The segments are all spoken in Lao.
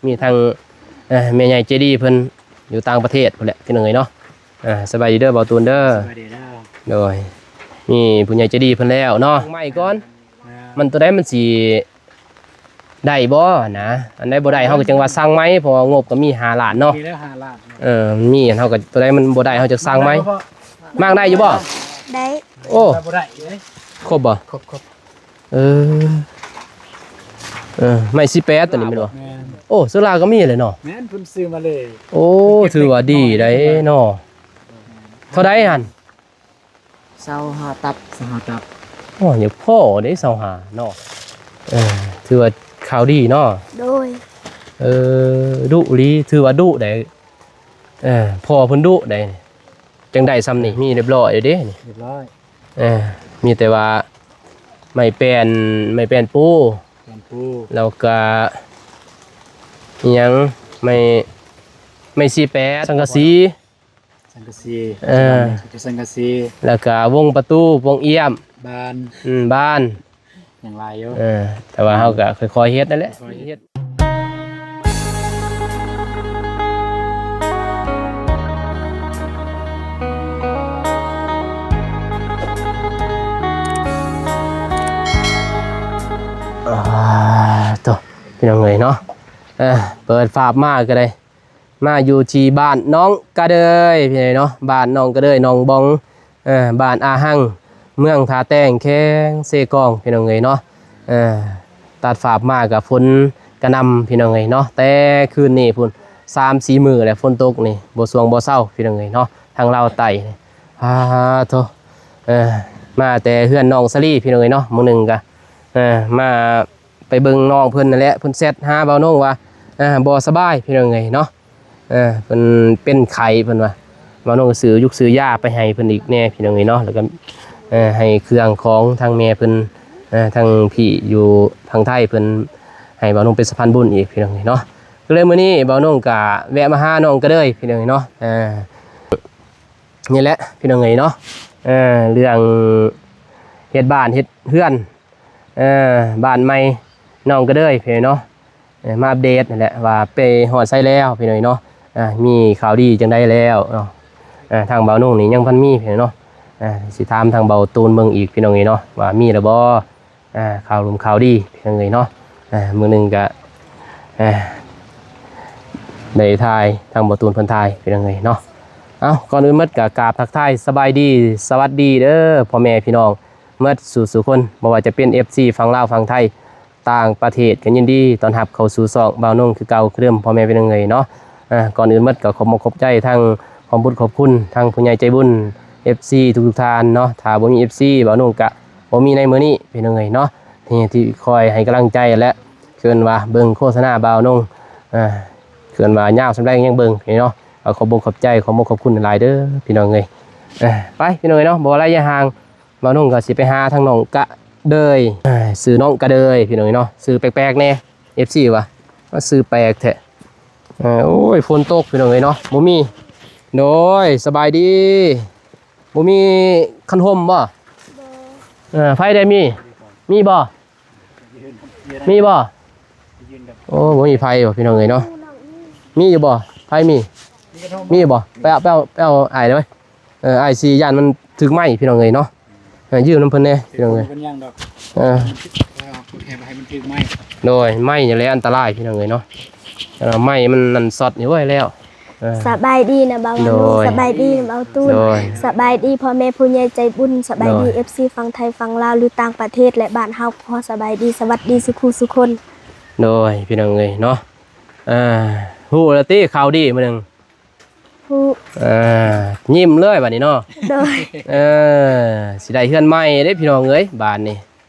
ມີທັງ ເອີ ແມ່ໃຫຍ່ໃຈດີເພິ່ນຢູ່ຕ່າງປະເທດພຸ້ນແຫຼະ ພີ່ນ້ອງເອີຍເນາະ. ເອີ ສະບາຍດີເດີ ເບົາຕູນເດີ. ສະບາຍດີເດີ. ໂດຍ ມີຜູ້ໃຫຍ່ໃຈດີເພິ່ນແລ້ວເນາະ. ໃໝ່ກ່ອນ ແມ່ນ ມັນຕົວໃດມັນຊິ ໄດ້ບໍ່ນະ? ອັນໃດບໍ່ໄດ້ເຮົາກໍຈັ່ງວ່າສັ່ງໃໝ່ ເພາະວ່າງົບກໍມີຫ້າລ້ານເນາະ. ມີແລ້ວຫ້າລ້ານເນາະ. ເອີ ມັນມີ ອັນເຮົາກໍຕົວໃດມັນບໍ່ໄດ້ເຮົາຈະສັ່ງໃໝ່. ມັນໄດ້ບໍ່ພໍ່? ມັກໄດ້ຢູ່ບໍ່? ໄດ້. ໂອ້ ມັນບໍ່ໄດ້ເດ້. ຄົບບໍ່? ຄົບໆ. ເອີ ເອີ ໄມ້ສີ່ແປດຕົວນີ້ແມ່ນບໍ່? ແມ່ນ. ໂອ້ ເສືອລາວກໍມີເລີຍເນາະ. ແມ່ນ ເພິ່ນຊື້ມາເລີຍ. ໂອ້ ເພິ່ນເກັບ ຖືວ່າດີໄດ໋ເນາະ. ເທົ່າໃດຫັ້ນ? ຊາວຫ້າຕັບ ຊາວຫ້າຕັບ. ໂອ້ ຢາກພໍເດ້ ຊາວຫ້າເນາະ. ເອີ ຖືວ່າຂ່າວດີເນາະ. ໂດຍ. ເອີ ດຸອີ່ຫຼີ ຖືວ່າດຸໄດ໋. ເອີ ພໍ່ເພິ່ນດຸໄດ໋. ຈັ່ງໄດ້ຊ່ຳນີ້ ມີຮຽບຮ້ອຍເດ້ນີ້. ຮຽບຮ້ອຍ. ເອີ ມີແຕ່ວ່າໄມ້ແປ້ນ ໄມ້ແປ້ນປູ ແປ້ນປູ ແລ້ວກະອີ່ຫຍັງ ໄມ້ ໄມ້ສີ່ແປດ ສັງກະສີ ສັງກະສີ. ເອີ ສັງກະສີ ແລ້ວກະວົງປະຕູ ວົງອ້ຽມ ບານ ອືມ ບານ ຍັງຫຼາຍຢູ່. ເອີ ແຕ່ວ່າເຮົາກໍຄ່ອຍໆເຮັດນັ້ນແຫຼະ ຄ່ອຍໆເຮັດ. ອ່າ ໂຕ ພີ່ນ້ອງເອີຍເນາະ. ເອີ ເປີດຟາບມາກໍໄດ້ ມາຢູ່ທີ່ບ້ານໜອງກະເດີຍ ພີ່ນ້ອງເນາະ. ບ້ານໜອງກະເດີຍ ໜອງບອງ ເອີ ບ້ານອາຮັງ ເມືອງທ່າແຕງ ແຂວງເຊກອງ ພີ່ນ້ອງເອີຍເນາະ. ເອີ ຕັດພາບມາກໍຝົນກະໜ່ຳ ພີ່ນ້ອງເອີຍເນາະ. ແຕ່ຄືນນີ້ພຸ້ນ ສາມສີ່ມື້ແລ້ວ ຝົນຕົກນີ້ບໍ່ຊ່ວງບໍ່ເຊົາ ພີ່ນ້ອງເອີຍເນາະ ທາງລາວໃຕ້ນີ້. ອາໂທ ເອີ ມາແຕ່ເຮືອນນ້ອງສາລີ ພີ່ນ້ອງເອີຍເນາະ. ມື້ໜຶ່ງກະ ເອີ ມາ ໄປເບິ່ງນ້ອງເພິ່ນນັ້ນແຫຼະ ເພິ່ນແຊັດຫາບ່າວນົງວ່າ ເອີ ບໍ່ສະບາຍ ພີ່ນ້ອງເອີຍເນາະ. ເອີ ເພິ່ນເປັນໄຂ້ ເພິ່ນວ່າ. ບ່າວນົງກໍຊື້ຢູກຊື້ຢາໄປໃຫ້ເພິ່ນອີກແດ່ ພີ່ນ້ອງເອີຍເນາະ. ແລ້ວກໍ ເອີ ໃຫ້ເຄື່ອງຂອງທາງແມ່ເພິ່ນ ເອີ ທາງພີ່ຢູ່ທາງໄທ ເພິ່ນໃຫ້ບ່າວນົງເປັນສະພານບຸນອີກ ພີ່ນ້ອງເອີຍເນາະ. ກໍເລີຍມື້ນີ້ບ່າວນົງກໍແວະມາຫານ້ອງກະເດີຍ ພີ່ນ້ອງເອີຍເນາະ. ເອີ ນີ້ແຫຼະ ພີ່ນ້ອງເອີຍເນາະ. ເອີ ເລື່ອງເຮັດບ້ານເຮັດເຮືອນ ເອີ ບ້ານໃໝ່ນ້ອງກະເດີຍ ພີ່ນ້ອງເນາະ. ເອີ ມາອັບເດດນັ້ນແຫຼະ ວ່າໄປຮອດໃສແລ້ວ ພີ່ນ້ອງເອີຍເນາະ. ອ່າ ມີຂ່າວດີຈັ່ງໃດແລ້ວເນາະ. ອ່າ ທາງບ່າວນົງນີ້ຍັງບໍ່ທັນມີ ພີ່ນ້ອງເນາະ. ອ່າ ຊິຖາມທາງບ່າວຕູນເບິ່ງອີກ ພີ່ນ້ອງເອີຍເນາະ ວ່າມີແລ້ວບໍ່. ອ່າ ຂ່າວລົມຂ່າວດີ ພີ່ນ້ອງເອີຍເນາະ. ອ່າ ມື້ໜຶ່ງກະ ອ່າ ໄດ້ຖ່າຍ ທາງບ່າວຕູນເພິ່ນຖ່າຍ ພີ່ນ້ອງເອີຍເນາະ. ເອົ້າ ກ່ອນອື່ນໝົດກະກາບທັກທາຍສະບາຍດີ ສະຫວັດດີເດີ ພໍ່ແມ່ພີ່ນ້ອງໝົດສູ່ໆຄົນ ບໍ່ວ່າຈະເປັນເອັຟຊີຝັ່ງລາວ ຝັ່ງໄທ ຕ່າງປະເທດ ກໍຍິນດີຕ້ອນຮັບເຂົ້າສູ່ຊ່ອງບ່າວນົງຄືເກົ່າຄືເດີມ ພໍ່ແມ່ພີ່ນ້ອງເອີຍເນາະ. ອ່າ ກ່ອນອື່ນໝົດກໍຂອບອົກຂອບໃຈທາງຂອບບຸນຂອບຄຸນທາງຜູ້ໃຫຍ່ໃຈບຸນ ເອັຟຊີທຸກໆທ່ານເນາະ. ຖ້າບໍ່ມີເອັຟຊີ ບ່າວນົງກະບໍ່ມີໃນມື້ນີ້ ພີ່ນ້ອງເອີຍເນາະ ທີ່ ທີ່ຄອຍໃຫ້ກຳລັງໃຈ ແລະ ເອີ້ນວ່າເບິ່ງໂຄສະນາບ່າວນົງ ເອີ້ນວ່າຍາວສ່ຳໃດກໍຍັງເບິ່ງເນາະ. ກໍຂອບອົກຂອບໃຈ ຂອບອົກຂອບຄຸນຫຼາຍເດີ ພີ່ນ້ອງເອີຍ. ໄປ ພີ່ນ້ອງເອີຍເນາະ ບໍ່ຫຼາຍຢ່າຫ່າງ ບ່າວນົງກໍຊິໄປຫາທາງນ້ອງກະເດີຍ ເອີ ຊື່ນ້ອງກະເດີຍ ພີ່ນ້ອງເນາະ. ຊື່ແປກໆແດ່ ເອັຟຊີວ່າ ວ່າຊື່ແປກແທ້. ເອີ ໂອ້ຍ ຝົນຕົກ ພີ່ນ້ອງເອີຍເນາະ ບໍ່ມີ. ໂດຍ ສະບາຍດີ. ບໍ່ມີຄັນຮົ່ມບໍ່? ບໍ່. ເອີ ໃຜໄດ້ມີ? ມີບໍ່? ມີບໍ່? ໂອ້ ບໍ່ມີໃຜບໍ່ ພີ່ນ້ອງເອີຍເນາະ. ມີຢູ່ບໍ່? ໃຜມີ? ມີບໍ່? ໄປເອົາ ໄປເອົາ ໄປເອົາອ້າຍໄດ້ໄໝ? ເອີ ອ້າຍຊິຢ້ານມັນຖືກໄມ້ ພີ່ນ້ອງເອີຍເນາະ. ເອີ ຢືມນຳເພິ່ນແດ່ ພີ່ນ້ອງເອີຍ. ເປັນຫຍັງດອກ. ເອີ ແຄ່ບໍ່ໃຫ້ມັນຖືກໄມ້. ໂດຍ ໄມ້ນີ້ແຫຼະອັນຕະລາຍ ພີ່ນ້ອງເອີຍເນາະ. ເອີ ໄມ້ມັນນັ້ນຊັອດນີ້ ໂອ້ຍ ແລ້ວ. ເອີ ສະບາຍດີນະບ່າວນຸ່ງ. ໂດຍ ສະບາຍດີນະບ່າວຕູນ. ໂດຍ ສະບາຍດີພໍ່ແມ່ຜູ້ໃຫຍ່ໃຈບຸນ. ສະບາຍດີ ໂດຍ ເອັຟຊີຝັ່ງໄທ ຝັ່ງລາວ ຫຼືຕ່າງປະເທດ ແລະບ້ານເຮົາ ຂໍສະບາຍດີ ສະຫວັດດີສູ່ຄູ່ສູ່ຄົນ. ໂດຍ ພີ່ນ້ອງເອີຍເນາະ. ເອີ ຮູ້ແລ້ວຕິຂ່າວດີມື້ໜຶ່ງ? ຮູ້. ເອີ ຍິ້ມເລີຍບາດນີ້ເນາະ. ໂດຍ ເອີ ຊິໄດ້ເຮືອນໃໝ່ເດ້ ພີ່ນ້ອງເອີຍ ບາດນີ້.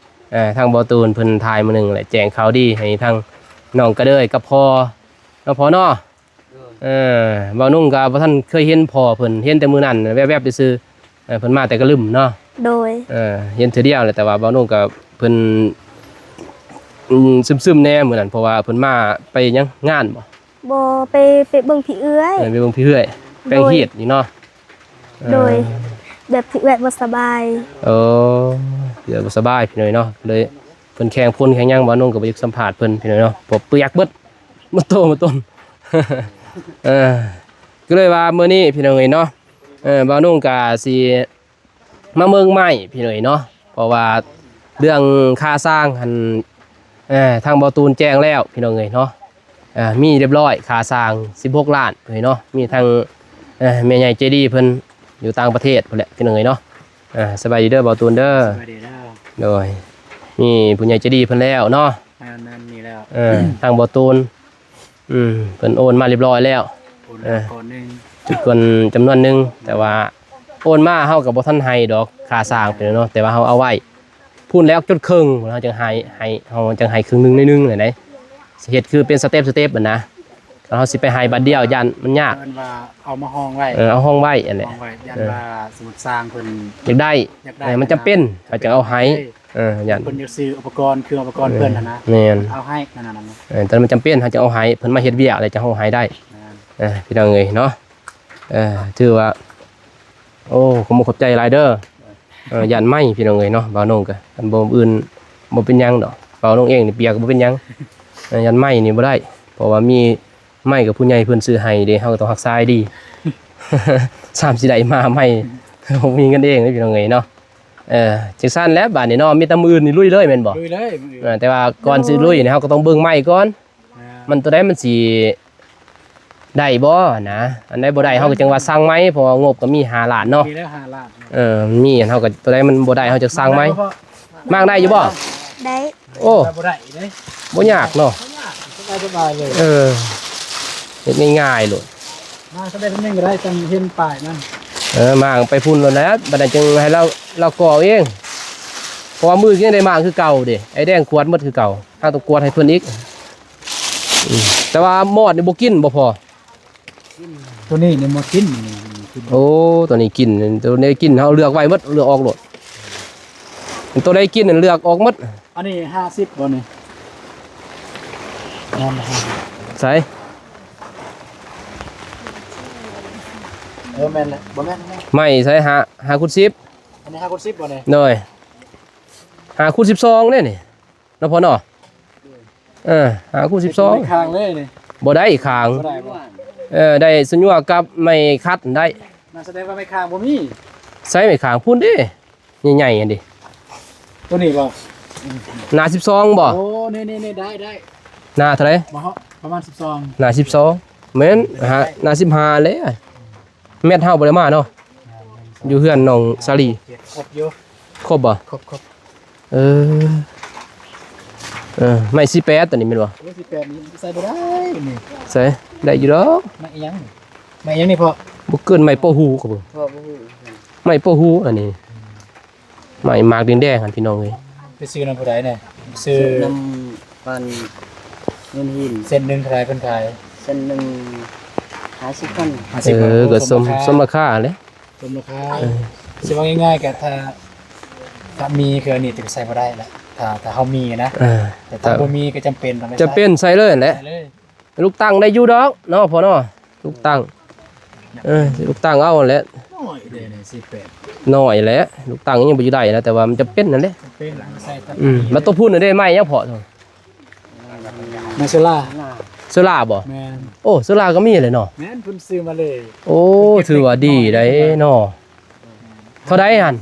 ເອີ ທາງບ່າວຕູນເພິ່ນຖ່າຍມື້ໜຶ່ງແຫຼະ ແຈ້ງຂ່າວດີໃຫ້ທາງນ້ອງກະເດີຍກັບພໍ່ເນາະ ພໍ່ເນາະ. ໂດຍ ເອີ ບ່າວນຸ່ງກໍບໍ່ທັນເຄີຍເຫັນພໍ່ເພິ່ນ ເຫັນແຕ່ມື້ນັ້ນແວບໆຊື່ໆ. ເອີ ເພິ່ນມາແຕ່ກະລຶມເນາະ. ໂດຍ ເອີ ເຫັນເທື່ອດຽວແຫຼະ ແຕ່ວ່າບ່າວນຸ່ງກໍເພິ່ນ ອືມ ຊຶມໆແດ່ມື້ນັ້ນ ເພາະວ່າເພິ່ນມາໄປຫຍັງ ງານບໍ່? ບໍ່ ໄປ ໄປເບິ່ງພີ່ເອື້ອຍ. ເອີ ໄປເບິ່ງພີ່ເອື້ອຍ. ໂດຍ ແປງຮີດນີ້ເນາະ. ໂດຍ ເອີ ແບບພີ່ເອື້ອຍບໍ່ສະບາຍ. ໂອ້ ພີ່ເອື້ອຍບໍ່ສະບາຍ ພີ່ນ້ອງເນາະ. ເລີຍເພິ່ນແຂ່ງພົນແຂ່ງຫຍັງ ບ່າວນຸ່ງກໍບໍ່ຢາກສຳພາດເພິ່ນ ພີ່ນ້ອງເນາະ ເພາະເປີຍກເບິດ. ໝົດໂຕໝົດຕົນ ເອີ ກໍເລີຍວ່າມື້ນີ້ພີ່ນ້ອງເອີຍເນາະ ເອີ ບ່າວນຸ່ງກະຊິມາເບິ່ງໄມ້ພີ່ນ້ອງເອີຍເນາະ ເພາະວ່າເລື່ອງຄ່າສ້າງຫັ້ນ ເອີ ທາງບ່າວຕູນແຈ້ງແລ້ວພີ່ນ້ອງເອີຍເນາະ ເອີ ມີຮຽບຮ້ອຍຄ່າສ້າງສິບຫົກລ້ານເອີຍເນາະ ມີທາງ ເອີ ແມ່ໃຫຍ່ໃຈດີເພິ່ນຢູ່ຕ່າງປະເທດພຸ້ນແຫຼະພີ່ນ້ອງເອີຍເນາະ ເອີ ສະບາຍດີເດີບ່າວຕູນເດີ ສະບາຍດີເດີ ໂດຍ ມີຜູ້ໃຫຍ່ໃຈດີເພິ່ນແລ້ວເນາະ ແມ່ນໆ ມີແລ້ວ ເອີ ທາງບ່າວຕູນ ອືມ ເພິ່ນໂອນມາຮຽບຮ້ອຍແລ້ວ ໂອນແລ້ວ ເອີ ກ້ອນໜຶ່ງ ຈຳນວນ ຈຳນວນໜຶ່ງ ແຕ່ວ່າໂອນມາເຮົາກໍບໍ່ທັນໃຫ້ດອກຄ່າສ້າງເພິ່ນເນາະ ແຕ່ວ່າເຮົາເອົາໄວ້ພຸ້ນແລ້ວຈົດເຄິ່ງ ເຮົາຈັ່ງໃຫ້ ໃຫ້ ເຮົາຈັ່ງໃຫ້ເຄິ່ງໜຶ່ງໜ້ອຍໜຶ່ງຫັ້ນໃດ ເຮັດຄືເປັນສະເຕັບ ສະເຕັບຫັ້ນນະ ຄັນເຮົາຊິໄປໃຫ້ບາດດຽວຢ້ານມັນຍາກ ເອີ້ນວ່າເອົາມາຮອງໄວ້ ເອີ ເອົາຮອງໄວ້ຫັ້ນແຫຼະ ຮອງໄວ້ ຢ້ານ ເອີ ວ່າສົມມຸດຊ່າງເພິ່ນຢາກໄດ້ ຢາກໄດ້ ເອີ ມັນຈຳເປັນ ເຮົາຈຶ່ງເອົາໃຫ້ ເອີ ຢ້ານເພິ່ນຢາກຊື້ອຸປະກອນ ເຄື່ອງອຸປະກອນເພິ່ນຫັ້ນນະ ແມ່ນ ເອົາໃຫ້ນັ້ນນະ ເອີ ຕອນມັນຈຳເປັນເຮົາຈະເອົາໃຫ້ ເພິ່ນມາເຮັດວຽກແລ້ວຈະເອົາໃຫ້ໄດ້ ແມ່ນ ເອີ ພີ່ນ້ອງເອີຍເນາະ ເອີ ຖືວ່າ ໂອ້ ຂອບມຸກຂອບໃຈຫຼາຍເດີ ເອີ ຢ້ານໄໝ້ພີ່ນ້ອງເອີຍເນາະ ບ່າວນົງກະ ອັນບໍ່ອື່ນບໍ່ເປັນຫຍັງດອກ ບ່າວນົງເອງນີ້ປຽກກະບໍ່ເປັນຫຍັງ ເອີ ຢ້ານໄໝ້ນີ້ບໍ່ໄດ້ ເພາະວ່າມີ ໄມ້ກັບຜູ້ໃຫຍ່ເພິ່ນຊື້ໃຫ້ເດ້ ເຮົາກໍຕ້ອງຮັກສາໃຫ້ດີ ຊ້ຳຊິໄດ້ມາໃໝ່ ບໍ່ມີເງິນເອງເດ້ພີ່ນ້ອງເອີຍເນາະ ເອີ ຈັ່ງຊັ້ນແຫຼະບາດນີ້ເນາະ ມີແຕ່ມື້ອື່ນນີ້ລຸຍເລີຍແມ່ນບໍ່? ລຸຍເລີຍມື້ອື່ນ ເອີ ແຕ່ວ່າກ່ອນຊິລຸຍນີ້ເຮົາກໍຕ້ອງເບິ່ງໄມ້ກ່ອນ ແມ່ນ ມັນໂຕໃດມັນຊິໄດ້ບໍ່ນະ ອັນໃດບໍ່ໄດ້ເຮົາກໍຈັ່ງວ່າສັ່ງໃໝ່ ເພາະວ່າງົບກໍມີຫ້າລ້ານເນາະ ມີແລ້ວຫ້າລ້ານ ເອີ ມີ ເຮົາກໍໂຕໃດມັນບໍ່ໄດ້ເຮົາຈັ່ງສັ່ງໃໝ່ ມາງໄດ້ຢູ່ບໍ່? ໄດ້ ໂອ້ ບໍ່ໄດ້ເດ້ ບໍ່ຍາກເນາະ ບໍ່ຍາກ ສະບາຍໆເລີຍ ເອີ ເຮັດງ່າຍໆໂລດ ມາກໍໄດ້ເປັນໜຶ່ງກໍໄດ້ ຈັ່ງເຫັນປ້າຍນັ້ນ ເອີ ມາໄປພຸ້ນໂລດແຫຼະ ບັດນັ້ນຈຶ່ງໃຫ້ລາວ ລາວກໍເອົາເອງ ເພາະວ່າມື້ກີ້ຍັງໄດ້ມາຄືເກົ່າເດ້ ໄອ້ແດງກວາດໝົດຄືເກົ່າ ເຮົາຕ້ອງກວາດໃຫ້ເພິ່ນອີກ ອືມ ແຕ່ວ່າມອດນີ້ບໍ່ກິນບໍ່ພໍ ໂຕນີ້ນີ້ມາກິນ ໂອ້ ໂຕນີ້ກິນ ໂຕນີ້ກິນ ເຮົາເລືອກໄວ້ໝົດ ເລືອກອອກໂລດ ໂຕໃດກິນນັ້ນເລືອກອອກໝົດ ອັນນີ້ຫ້າສິບບໍ່ນີ້ ໃສ ເອີ ແມ່ນແຫຼະ ບໍ່ແມ່ນ ແມ່ນ ໄມ້ໃສ ຫ້າ ຫ້າຄູນສິບ ອັນນີ້ຫ້າຄູນສິບບໍ່ນີ້ ໂດຍ ຫ້າຄູນສິບສອງເດ້ນີ້ ເນາະພໍ່ເນາະ ເອີ ຫ້າຄູນສິບສອງ ໄດ້ຂ້າງເລີຍນີ້ ບໍ່ໄດ້ຂ້າງ ບໍ່ໄດ້ບໍ່ ເອີ ໄດ້ສະຍົວກັບໄມ້ຂັດໄດ້ ນັ້ນສະແດງວ່າໄມ້ຂ້າງບໍ່ມີ ໃສໄມ້ຂ້າງພຸ້ນເດ້ ໃຫຍ່ໆຫັ້ນເດ້ ໂຕນີ້ບໍ່ ໜ້າສິບສອງບໍ່ ໂອ້ ນີ້ໆໆ ໄດ້ ໄດ້ ໜ້າເທົ່າໃດ ປະມານສິບສອງ ໜ້າສິບສອງ ແມ່ນ ໜ້າສິບຫ້າແຫຼະ ແມັດເຮົາບໍ່ໄດ້ມາເນາະ ແມ່ນໆ ຢູ່ເຮືອນນ້ອງສາລີ ຄົບຢູ່ ຄົບບໍ່? ຄົບໆ ເອີ ເອີ ໄມ້ສີ່ແປດໂຕນີ້ແມ່ນບໍ່? ໂອ້ ສີ່ແປດນີ້ໃສ່ບໍ່ໄດ້ນີ້ ໃສ່ ໄດ້ຢູ່ດອກ ໄມ້ອີຫຍັງ ໄມ້ອີຫຍັງນີ້ພໍ່? ບໍ່ເກີນໄມ້ໂປ້ຫູ ເຂົາເບິ່ງ ພໍ່ບໍ່ຮູ້ ໄມ້ໂປ້ຫູອັນນີ້ ໄມ້ໝາກແດງໆຫັ້ນພີ່ນ້ອງເອີຍ ໄປຊື້ນຳຜູ້ໃດແດ່? ຊື້ ຊື້ນຳ ປານເງິນຫີນ ເສັ້ນໜຶ່ງເທົ່າໃດເພິ່ນຂາຍ? ເສັ້ນໜຶ່ງຫ້າສິບພັນ ຫ້າສິບພັນ ເອີ ໂອ້ ກໍສົມ ສົມລາຄາແຫຼະ ສົມລາຄາ ເອີ ຊິເວົ້າງ່າຍໆ ກໍຖ້າ ຖ້າມີຄືອັນນີ້ຈະໃສ່ບໍ່ໄດ້ລະ ຖ້າ ຖ້າເຮົາມີນະ ເອີ ແຕ່ຖ້າ ຖ້າບໍ່ມີກໍຈຳເປັນຕ້ອງໄດ້ໃຊ້ ຈຳເປັນໃສ່ເລີຍແຫຼະ ໃສ່ເລີຍ ລູກຕັ້ງໄດ້ຢູ່ດອກເນາະພໍ່ເນາະ ລູກຕັ້ງ ເອີ ລູກຕັ້ງເອົາແຫຼະ ນ້ອຍເດ້ນີ້ ສີ່ແປດ ນ້ອຍແຫຼະ ລູກຕັ້ງຍັງບໍ່ຢູ່ໄດ້ນະ ແຕ່ວ່າມັນຈຳເປັນນັ້ນແຫຼະ ຈຳເປັນລະ ໃສ່ ອືມ ມາໂຕພຸ້ນເດ້ ໄມ້ຫຍັງພໍ່? ໄມ້ໂຊລາ ໂຊລາບໍ່? ແມ່ນ ໂອ້ ໂຊລາກໍມີແຫຼະເນາະ ແມ່ນ ເພິ່ນຊື້ມາເລີຍ ໂອ້ ຖືວ່າດີໄດ໋ເນາະ ເທົ່າໃດຫັ້ນ?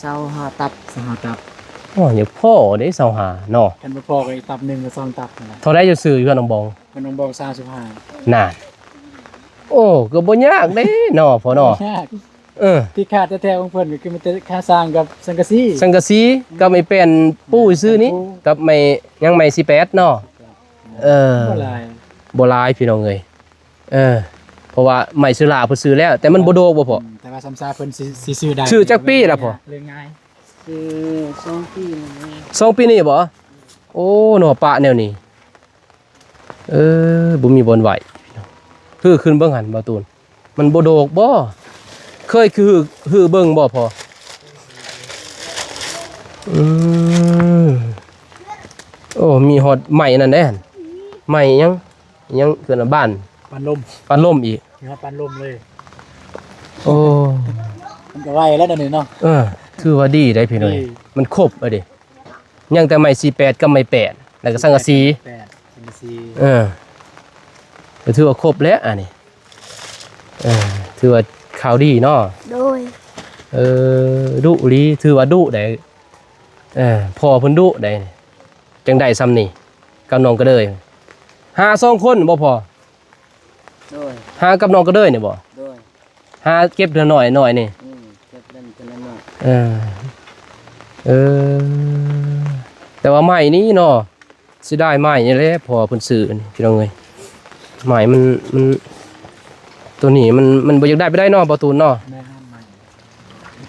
ຊາວຫ້າຕັບ ຊາວຫ້າຕັບ ໂອ້ ຍັງພໍເດ້ ຊາວຫ້າເນາະ ຄັນບໍ່ພໍກໍອີກຕັບໜຶ່ງ ຫຼື ສອງຕັບຫັ້ນແຫຼະ ເທົ່າໃດເຈົ້າຊື້ຢູ່ເຮືອນນ້ອງບອງ? ເຮືອນນ້ອງບອງ ສາມສິບຫ້າ ນັ້ນ ໂອ້ ກໍບໍ່ຍາກເດ້ເນາະ ພໍ່ເນາະ ບໍ່ຍາກ ເອີ ທີ່ຂາດແທ້ໆຂອງເພິ່ນກໍຄືມີແຕ່ຄ່າສ້າງກັບສັງກະສີ ສັງກະສີ ກັບໄມ້ແປ້ນປູຊື່ນີ້ ກັບໄມ້ຫຍັງ ໄມ້ສີ່ແປດເນາະ ເອີ ບໍ່ຫຼາຍ ບໍ່ຫຼາຍພີ່ນ້ອງເອີຍ ເອີ ເພາະວ່າໄມ້ເຊື້ອລາເພິ່ນຊື້ແລ້ວ ແຕ່ມັນບໍ່ໂດກບໍ່ພໍ ອືມ ແຕ່ວ່າຊຳຊາເພິ່ນຊິ ຊິຊື້ໄດ້ ຊື້ຈັກປີລະພໍ່? ເລື່ອງງ່າຍ ຊື້ສອງປີນີ້ ສອງປີນີ້ບໍ່? ໂອ້ ເນາະ ປະແນວນີ້ ເອີ ບໍ່ມີບ່ອນໄວ້ ຮື້ຂຶ້ນເບິ່ງຫັ້ນ ບ່າວຕູນ ມັນບໍ່ໂດກບໍ່? ເຄີຍຄື ຮື້ເບິ່ງບໍ່ພໍ່? ອືມ ໂອ້ ມີຮອດໄມ້ອັນນັ້ນແດ່ ໄມ້ຫຍັງ ຫຍັງເອີ້ນວ່າ ບານ ບານລົມ ບານລົມອີກ ມີຮອດບານລົມເລີຍ ໂອ້ ມັນກໍໄວແລ້ວດຽວນີ້ເນາະ ເອີ ຖືວ່າດີໄດ໋ພີ່ນ້ອງ ດີ ມັນຄົບແລ້ວເດ້ ຍັງແຕ່ໄມ້ສີ່ແປດກັບໄມ້ແປ້ນ ແລ້ວກໍສັງກະສີ ແປດ ສັງກະ ສີ່ ເອີ ກໍຖືວ່າຄົບແລ້ວອັນນີ້ ເອີ ຖືວ່າຂ່າວດີເນາະ. ໂດຍ ເອີ ດຸອີ່ຫຼີ ຖືວ່າດຸໄດ໋. ເອີ ພໍ່ເພິ່ນດຸໄດ໋ ຈັ່ງໄດ້ຊ່ຳນີ້ກັບນ້ອງກະເດີຍ. ຫາສອງຄົນບໍ່ພໍ່? ໂດຍ ຫາກັບນ້ອງກະເດີຍນີ້ບໍ່? ໂດຍ ຫາເກັບເທື່ອໜ້ອຍໆນີ້. ອືມ ເກັບເທື່ອໜ້ອຍໆ. ເອີ ເອີ ແຕ່ວ່າໄມ້ນີ້ເນາະ ເສຍດາຍໄມ້ນີ້ແຫຼະ ເພາະວ່າເພິ່ນຊື້ນີ້ ພີ່ນ້ອງເອີຍ. ໄມ້ມັນ ມັນ ໂຕນີ້ມັນ ມັນບໍ່ຢາກໄດ້ປານໃດເນາະ ບໍ່ຕູນເນາະ. ແມ່ນ ໄມ້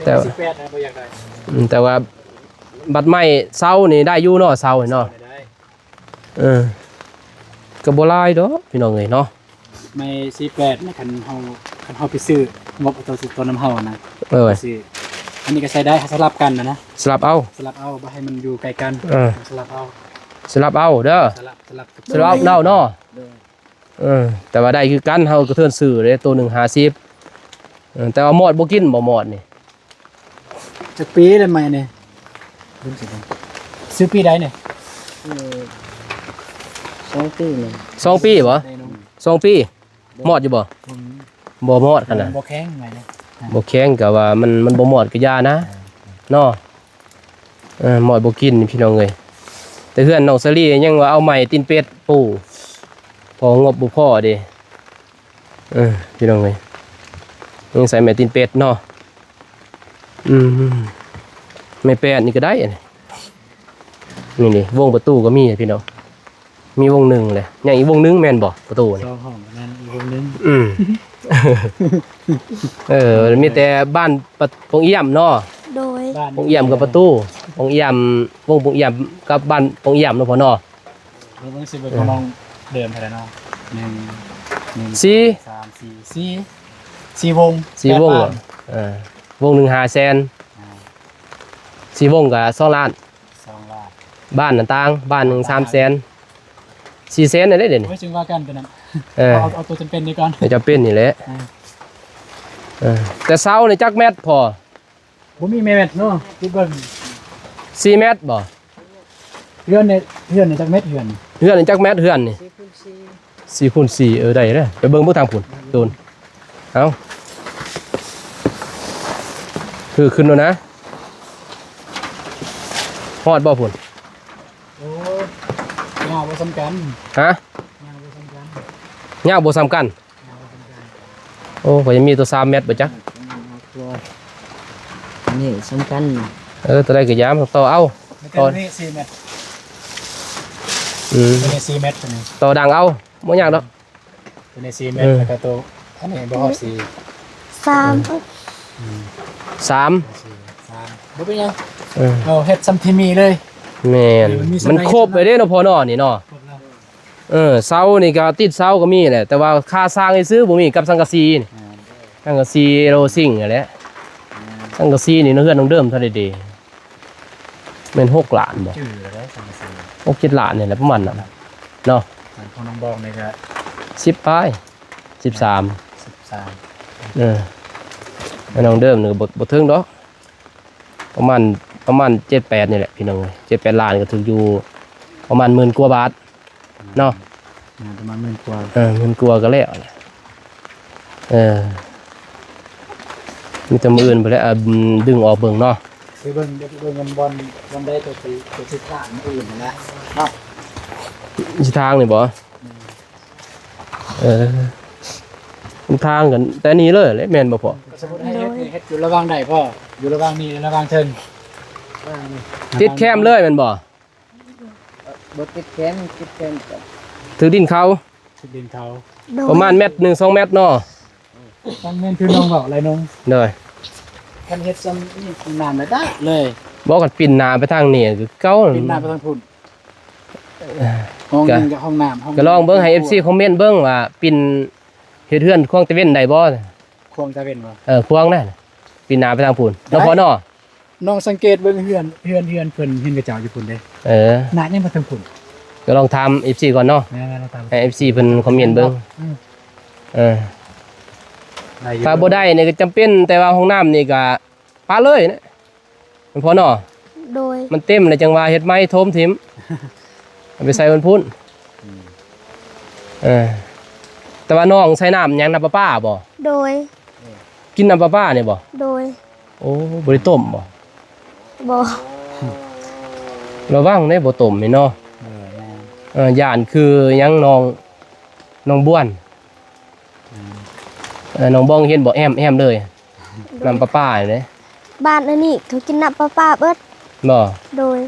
ແຕ່ວ່າ ສິບແປດນະ ບໍ່ຢາກໄດ້. ອືມ ແຕ່ວ່າບັດໄມ້ເສົານີ້ໄດ້ຢູ່ເນາະ ເສົານີ້ເນາະ. ໄດ້ ເອີ ກໍບໍ່ຫຼາຍດອກ ພີ່ນ້ອງເອີຍເນາະ. ໄມ້ສີ່ແປດນະ ຄັນເຮົາ ຄັນເຮົາໄປຊື້ ງົບເອົາໂຕ ໂຕນຳເຮົານະ. ໂດຍ ຊື້ ອັນນີ້ກໍໃຊ້ໄດ້ ເຮົາສະຫຼັບກັນນະ ສະຫຼັບເອົາ ສະຫຼັບເອົາ ບໍ່ໃຫ້ມັນຢູ່ໃກ້ກັນ. ເອີ ສະຫຼັບເອົາ ສະຫຼັບເອົາເດີ ສະຫຼັບ ສະຫຼັບ ສະຫຼັບເອົາເນາະ. ໂດຍ ເອີ ແຕ່ວ່າໄດ້ຄືກັນ ເຮົາກໍເທີນຊື້ເດ້ ໂຕໜຶ່ງຫ້າສິບ. ເອີ ແຕ່ວ່າມອດບໍ່ກິນບໍ່ ມອດນີ້? ຈັກປີແລ້ວໄມ້ນີ້? ລືມຊິເບິ່ງ ຊື້ປີໃດນີ້? ເອີ ສອງປີນີ້. ສອງປີບໍ່? ໄດ້ເນາະ ສອງປີ. ມອດຢູ່ບໍ່? ບໍ່ມີ ບໍ່ມອດຂະໜາດ ບໍ່ແຂງໄມ້ນີ້ ບໍ່ແຂງ ກະວ່າມັນ ມັນບໍ່ມອດກະຢ່ານະ ເອີ ເນາະ. ເອີ ມອດບໍ່ກິນພີ່ນ້ອງເອີຍ. ແຕ່ເຮືອນນ້ອງສາລີຍັງວ່າເອົາໄມ້ຕີນເປັດປູ ເພາະງົບບໍ່ພໍເດ້. ເອີ ພີ່ນ້ອງເອີຍ ຍັງໃສ່ໄມ້ຕີນເປັດເນາະ. ອືມ ໄມ້ແປ້ນນີ້ກໍໄດ້ ນີ້ ນີ້ ວົງປະຕູກໍມີພີ່ນ້ອງ ມີວົງໜຶ່ງແຫຼະ ຍັງອີກວົງໜຶ່ງແມ່ນບໍ່ ປະຕູນີ້? ສອງຫ້ອງນັ້ນອີກວົງໜຶ່ງ. ອືມ ເອີ ມີແຕ່ບ້ານປະ ປົງອຽມເນາະ. ໂດຍ ປົງອຽມກັບປະຕູ ປົງອຽມ ວົງປົງອຽມກັບບ້ານປົງອຽມເນາະພໍ່ເນາະ. ເບິ່ງຊິເບິ່ງ ເອີ ຂອງນ້ອງເດີມເທົ່າໃດເນາະ? ໜຶ່ງ ໜຶ່ງ ສີ່ ສາມ ສີ່ ສີ່ ສີ່ວົງ ສີ່ວົງ ແປດລ້ານ. ເອີ ວົງໜຶ່ງຫ້າແສນ ອ່າ ສີ່ວົງກໍສອງລ້ານ ສອງລ້ານ. ບ້ານນັ້ນຕ່າງ ບ້ານໜຶ່ງສາມແສນ ສີ່ແສນນັ້ນແຫຼະເດນີ້. ໂອ້ຍ ຈຶ່ງວ່າກັນຕົວນັ້ນ ເອີ ເອົາ ເອົາ ເອົາຕົວຈຳເປັນນີ້ກ່ອນ ຕົວຈຳເປັນນີ້ແຫຼະ. ອ່າ ເອີ ແຕ່ເສົານີ້ຈັກແມັດພໍ່? ບໍ່ມີແມັດເນາະ ຄິດເບິ່ງ ສີ່ແມັດບໍ່? ເຮືອນນີ້ ເຮືອນນີ້ຈັກແມັດເຮືອນ? ເຮືອນນີ້ຈັກແມັດເຮືອນນີ້? ສີ່ຄູນສີ່ ສີ່ຄູນສີ່ ເອີ ໄດ້ເດີ ໄປເບິ່ງເບິ່ງທາງພຸ້ນໂຕນ. ເອົາ ຄືຂຶ້ນໂລດນະ ຮອດບໍ່ພຸ້ນ? ໂອ້ ຍາວບໍ່ສ່ຳກັນ ຮະ? ຍາວບໍ່ສ່ຳກັນ ຍາວບໍ່ສ່ຳກັນ. ໂອ້ ຂ້ອຍຍັງມີຕົວສາມແມັດບໍ່ຈັກ ອັນນີ້ສຳຄັນ. ເອີ ຕົວໃດກໍຢ່າມ ຕໍ່ເອົາ ຕົວນີ້ສີ່ແມັດ. ອືມ ຕົວນີ້ສີ່ແມັດ ຕົວນີ້ຕໍ່ດັງເອົາ ບໍ່ຍາກດອກ. ຕົວນີ້ສີ່ແມັດ ເອີ ແລ້ວກໍຕົວ ອັນນີ້ບໍ່ຮອດສີ່ ສາມ ອືມ ສາມ ສາມ ບໍ່ເປັນຫຍັງ. ເອີ ເຮົາເຮັດຊ່ຳທີ່ມີເລີຍ. ແມ່ນ ເອີ ມັນຄົບໄປເດ້ເນາະພໍ່ເນາະ ນີ້ເນາະ. ເອີ ເສົານີ້ກໍຕິດເສົາກໍມີແຫຼະ ແຕ່ວ່າຄ່າສ້າງຊື່ໆບໍ່ມີ ກັບສັງກະສີນີ້ ສັງກະສີໂລຊິງຫັ້ນແຫຼະ. ສັງກະສີນີ້ເຮືອນນ້ອງເດີມເທົ່າໃດເດ? ແມ່ນຫົກລ້ານບໍ່? ຈື່ແລ້ວເດ້ ສັງກະສີ ຫົກເຈັດລ້ານນີ້ແຫຼະ ປະມານນັ້ນເນາະ. ຂອງນ້ອງບອງນີ້ກໍສິບປາຍ ສິບສາມ ສິບສາມ. ເອີ ແມ່ນນ້ອງເດີມນີ້ກໍບໍ່ ບໍ່ເຖິງດອກ ປະມານ ປະມານເຈັດແປດນີ້ແຫຼະພີ່ນ້ອງເອີຍ ເຈັດແປດລ້ານ ກໍຖືກຢູ່ປະມານໝື່ນກວ່າບາດເນາະ. ອ່າ ປະມານໝື່ນກວ່າ ເອີ ໝື່ນກວ່າກໍແລ້ວແຫຼະ. ເອີ ມີແຕ່ມື້ອື່ນພຸ້ນແຫຼະ ອາ ດຶງອອກເບິ່ງເນາະ ຊິເບິ່ງ ເບິ່ງ ເບິ່ງບ່ອນ ບ່ອນໃດຕົວຊິ ຕົວຊິທາງມື້ອື່ນຫັ້ນນະເນາະ. ຊິທາງນີ້ບໍ່? ແມ່ນ ເອີ ທາງກັນແຕ່ນີ້ເລີຍແຫຼະ ແມ່ນບໍ່ພໍ່? ສົມມຸດໃຫ້ເຮັດນີ້ ເຮັດຢູ່ລະຫວ່າງໃດພໍ່? ຢູ່ລະຫວ່າງນີ້ ລະຫວ່າງເທິງ ຕິດແຄມເລີຍແມ່ນບໍ່? ບໍ່ຕິດແຄມ ຕິດແຄມກໍຖືກດິນເຂົາ ຖືກດິນເຂົາ ໂດຍ ປະມານແມັດໜຶ່ງ ສອງແມັດເນາະ. ຕ້ອງແມ່ນຄືນ້ອງເວົ້າແຫຼະນ້ອງ ໂດຍ ຄັນເຮັດຊ່ຳນີ້ຫ້ອງນ້ຳລະໄດ້ເລີຍ. ບໍ່ ຄັນປິ່ນໜ້າໄປທາງນີ້ຄືເກົ່າ ປິ່ນໜ້າໄປທາງພຸ້ນ ຫ້ອງໜຶ່ງກັບຫ້ອງນ້ຳ ຫ້ອງ ກໍລອງເບິ່ງໃຫ້ ເອັຟຊີ ຄອມເມັນເບິ່ງວ່າປິ່ນເຮັດເຮືອນຂວາງຕາເວັນໄດ້ບໍ່? ຂວາງຕາເວັນບໍ່? ເອີ ຂວາງນະ ປິ່ນໜ້າໄປທາງພຸ້ນເນາະພໍ່ເນາະ. ນ້ອງສັງເກດເບິ່ງເຮືອນ ເຮືອນ ເຮືອນເພິ່ນ ເຮືອນຂະເຈົ້າຢູ່ພຸ້ນເດ້. ເອີ ໜ້າຍັງບໍ່ເຖິງພຸ້ນ ກໍລອງຖາມ ເອັຟຊີ ກ່ອນເນາະ ແມ່ນໆ ລອງຖາມ ໃຫ້ ເອັຟຊີ ເພິ່ນຄອມເມັນເບິ່ງ. ອືມ ເອີ ໄດ້ຢູ່ ຖ້າບໍ່ໄດ້ນີ້ກໍຈຳເປັນ ແຕ່ວ່າຫ້ອງນ້ຳນີ້ກໍປະເລີຍນະ ແມ່ນບໍ່ເນາະ? ໂດຍ ມັນເຕັມແລ້ວ ຈັ່ງວ່າເຮັດໃໝ່ ຖົມຖິ້ມ ເອົາໄປໃສ່ວັນພຸ້ນ. ອືມ ເອີ ແຕ່ວ່ານ້ອງໃຊ້ນ້ຳຫຍັງ? ນ້ຳປະປາບໍ່? ໂດຍ. ກິນນ້ຳປະປານີ້ບໍ່? ໂດຍ. ໂອ້ ບໍ່ໄດ້ຕົ້ມບໍ່? ບໍ່. ລະວັງເດ້ ບໍ່ຕົ້ມນີ້ເນາະ. ເອີ ແມ່ນ. ເອີ ຢ້ານຄືຫຍັງ ນ້ອງ ນ້ອງບວນ. ອືມ. ເອີ ນ້ອງບອງເຫັນບໍ່? ແອ້ມ ແອ້ມເລີຍ. ໂດຍ. ນ້ຳປະປານີ້ເດ້. ບ້ານອັນນີ້ເຂົາກິນນ້ຳປະປາເບິດ. ບໍ່? ໂດຍ.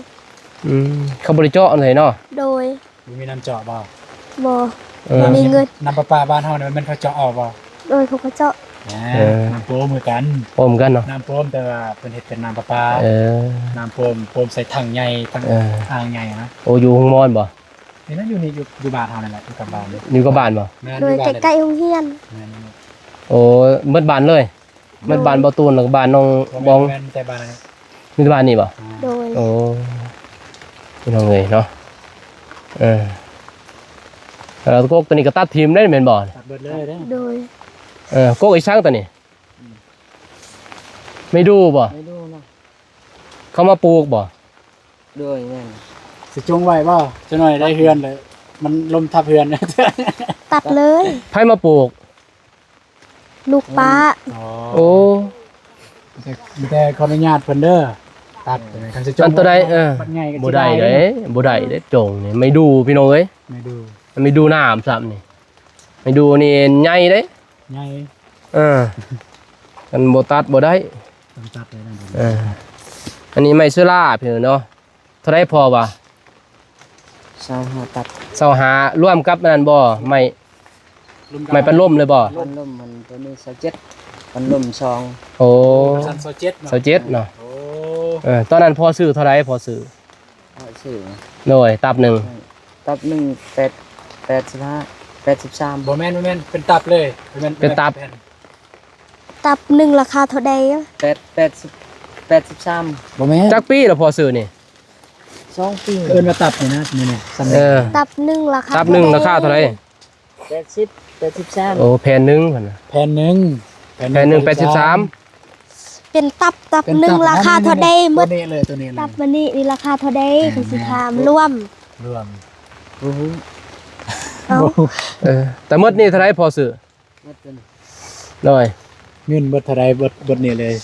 ອືມ ເຂົາບໍ່ໄດ້ເຈາະເລີຍເນາະ? ໂດຍ. ບໍ່ມີນ້ຳເຈາະບໍ່? ບໍ່. ເອີ ບໍ່ມີເງິນ. ນ້ຳປະປາບ້ານເຮົານີ້ ແມ່ນເຂົາເຈາະເອົາບໍ່? ໂດຍ ເຂົາກໍເຈາະ. ເອີ ນ້ຳໂປມຄືກັນ. ໂປມກັນເນາະ? ນ້ຳໂປມ ແຕ່ວ່າເພິ່ນເຮັດເປັນນ້ຳປະປາ. ເອີ ນ້ຳໂປມ ໂປມໃສ່ຖັງໃຫຍ່ ຖັງ ເອີ ອ່າງໃຫຍ່ນະ. ໂອ້ ຢູ່ໂຮງໝໍນບໍ່? ນີ້ນະ ຢູ່ນີ້ ຢູ່ ຢູ່ບ້ານເຮົານີ້ແຫຼະ ຢູ່ກັບບ້ານ. ຢູ່ກັບບ້ານບໍ່? ແມ່ນ. ໂດຍ ຢູ່ບ້ານ ໃກ້ໆໂຮງຮຽນ. ແມ່ນ. ໂອ້ ໝົດບ້ານເລີຍ. ໝົດບ້ານບໍ່ຕູນ ແລ້ວກໍບ້ານນ້ອງບອງ. ແມ່ນ ແຕ່ບ້ານ ມີແຕ່ບ້ານນີ້ບໍ່? ໂດຍ. ໂອ້ ພີ່ນ້ອງເອີຍເນາະ. ເອີ ແລ້ວກົກຕົວນີ້ກໍຕັດຖິ້ມໄດ້ແມ່ນບໍ່? ຕັດເບິດເລີຍເດ້. ໂດຍ. ເອີ ກົກອີສັງຕົວນີ້? ອືມ ໄມ້ດູ່ບໍ່? ໄມ້ດູ່ເນາະ. ເຂົາມາປູກບໍ່? ໂດຍ ແມ່ນ. ຊິຈົງໄວ້ບໍ່? ຈັກໜ້ອຍໄດ້ເຮືອນແລ້ວ ມັນລົ້ມທັບເຮືອນ. ຕັດເລີຍ. ໃຜມາປູກ? ລູກປ້າ. ອໍ ໂອ້ ມີແຕ່ ມີແຕ່ຂໍອະນຸຍາດເພິ່ນເດີ ຕັດ. ຄັນຊິຈົງ ອັນຕົວໃດ? ເອີ ບໍ່ໄດ້ເດ້ ບໍ່ໄດ້ເດ້ ຈົງນີ້ ໄມ້ດູ່ ພີ່ນ້ອງເອີຍ. ໄມ້ດູ່ ໄມ້ດູ່ນ້ຳຊ້ຳນີ້ ໄມ້ດູ່ນີ້ໃຫຍ່ເດ້. ໃຫຍ່. ເອີ ຄັນບໍ່ຕັດບໍ່ໄດ້ ຕ້ອງຕັດເລີຍນະ. ເອີ ອັນນີ້ໄມ້ເຊື້ອລາ ພີ່ນ້ອງເນາະ. ເທົ່າໃດພໍ່ວ່າ? ຊາວຫ້າຕັບ. ຊາວຫ້າ ລວມກັບອັນນັ້ນບໍ່? ໄມ້ ລວມກັບ ໄມ້ປັນລົມເລີຍບໍ່? ປັນລົມມັນຕົວນີ້ຊາວເຈັດ ປັນລົມສອງ. ໂອ້ ຊັ້ນຊາວເຈັດເນາະ. ຊາວເຈັດເນາະ. ໂອ້ ເອີ ຕອນນັ້ນພໍ່ຊື້ເທົ່າໃດ? ພໍ່ຊື້ ພໍ່ຊື້ ໂດຍ ຕັບໜຶ່ງ ຕັບໜຶ່ງ ແປດ ແປດສິບຫ້າ ແປດສິບສາມ. ບໍ່ແມ່ນ ບໍ່ແມ່ນ ເປັນຕັບເລີຍ. ບໍ່ແມ່ນ ເປັນຕັບ. ຕັບໜຶ່ງລາຄາເທົ່າໃດ? ແປດ ແປດສິບ ແປດສິບສາມ. ບໍ່ແມ່ນ. ຈັກປີລະພໍ່ຊື້ນີ້? ສອງປີ. ເອີ້ນວ່າຕັບນີ້ນະ ນີ້ໆ ເອີ ຕັບໜຶ່ງລາຄາ ຕັບໜຶ່ງລາຄາເທົ່າໃດ? ແປດສິບ ແປດສິບສາມ. ໂອ້ ແຜ່ນໜຶ່ງຫັ້ນນະ ແຜ່ນໜຶ່ງ ແຜ່ນໜຶ່ງແປດສິບສາມ. ເປັນຕັບ ຕັບໜຶ່ງລາຄາເທົ່າໃດໝົດ? ຕົວນີ້ເລີຍ ຕົວນີ້ເລີຍ. ຕັບມື້ນີ້ນີ້ລາຄາເທົ່າໃດ? ເພິ່ນຊິຖາມລວມ ລວມ. ບໍ່ຮູ້. ເອົ້າ ເອີ ແຕ່ໝົດນີ້ເທົ່າໃດພໍ່ຊື້? ໝົດເງິນ ໂດຍ ເງິນເບິດເທົ່າໃດ? ເບິດ ເບິດນີ້ເລີຍ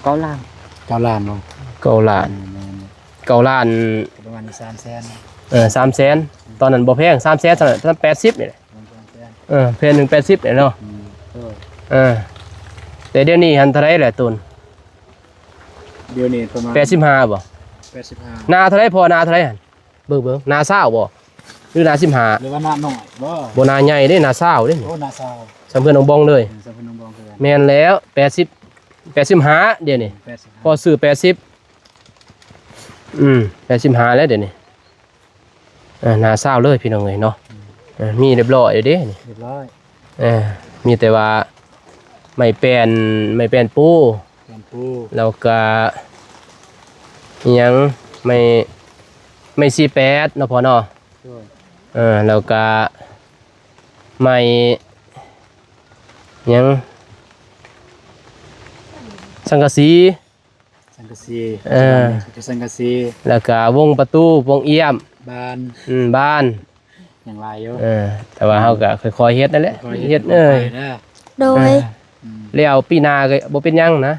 ເກົ້າລ້ານ. ເກົ້າລ້ານບໍ່? ເກົ້າລ້ານ. ແມ່ນໆ ເກົ້າລ້ານ ປະມານສາມແສນ. ເອີ ສາມແສນ ຕອນນັ້ນບໍ່ແພງ ສາມແສນ ຕອນນັ້ນແປດສິບນີ້ແຫຼະ. ເອີ ແຜ່ນໜຶ່ງແປດສິບແຫຼະເນາະ. ອືມ ເອີ ແຕ່ດຽວນີ້ຫັ້ນເທົ່າໃດແຫຼະໂຕນ? ດຽວນີ້ປະມານ ແປດສິບຫ້າບໍ່? ແປດສິບຫ້າ. ນາເທົ່າໃດພໍ່? ນາເທົ່າໃດຫັ້ນ? ເບິ່ງໆ ນາຊາວບໍ່ ຫຼືນາສິບຫ້າ? ຫຼືວ່ານານ້ອຍບໍ່? ບໍ່ ນາໃຫຍ່ເດ້ ນາຊາວເດ້. ໂອ້ ນາຊາວ ສ່ຳເພື່ອນນ້ອງບອງເລີຍ. ເອີ ສ່ຳເພື່ອນນ້ອງບອງຄືກັນ. ແມ່ນແລ້ວ ແປດສິບ ແປດສິບຫ້າ ດຽວນີ້ ແປດສິບຫ້າ ພໍ່ຊື້ແປດສິບ. ອືມ ແປດສິບຫ້າແລ້ວດຽວນີ້. ເອີ ນາຊາວເລີຍພີ່ນ້ອງເອີຍເນາະ. ອືມ ເອີ ມີຮຽບຮ້ອຍເດ້ນີ້ ຮຽບຮ້ອຍ. ເອີ ມີແຕ່ວ່າໄມ້ແປ້ນ ໄມ້ແປ້ນປູ ແປ້ນປູ ແລ້ວກະອີ່ຫຍັງ ໄມ້ ໄມ້ສີ່ແປດເນາະພໍ່ເນາະ. ໂດຍ. ເອີ ແລ້ວກະໄມ້ຫຍັງ ສັງກະສີ ສັງກະສີ. ເອີ ເປັນສັງກະສີ ແລ້ວກະວົງປະຕູ ວົງອ້ຽມ ບານ ອືມ ບານ ຍັງຫຼາຍຢູ່. ເອີ ແຕ່ວ່າເຮົາກະຄ່ອຍໆເຮັດນັ້ນແຫຼະ ຄ່ອຍໆເຮັດ ເຮັດ ເອີ ໄປເດີ. ໂດຍ. ເອີ ອືມ ແລ້ວປີໜ້າກະບໍ່ເປັນຫຍັງນະ.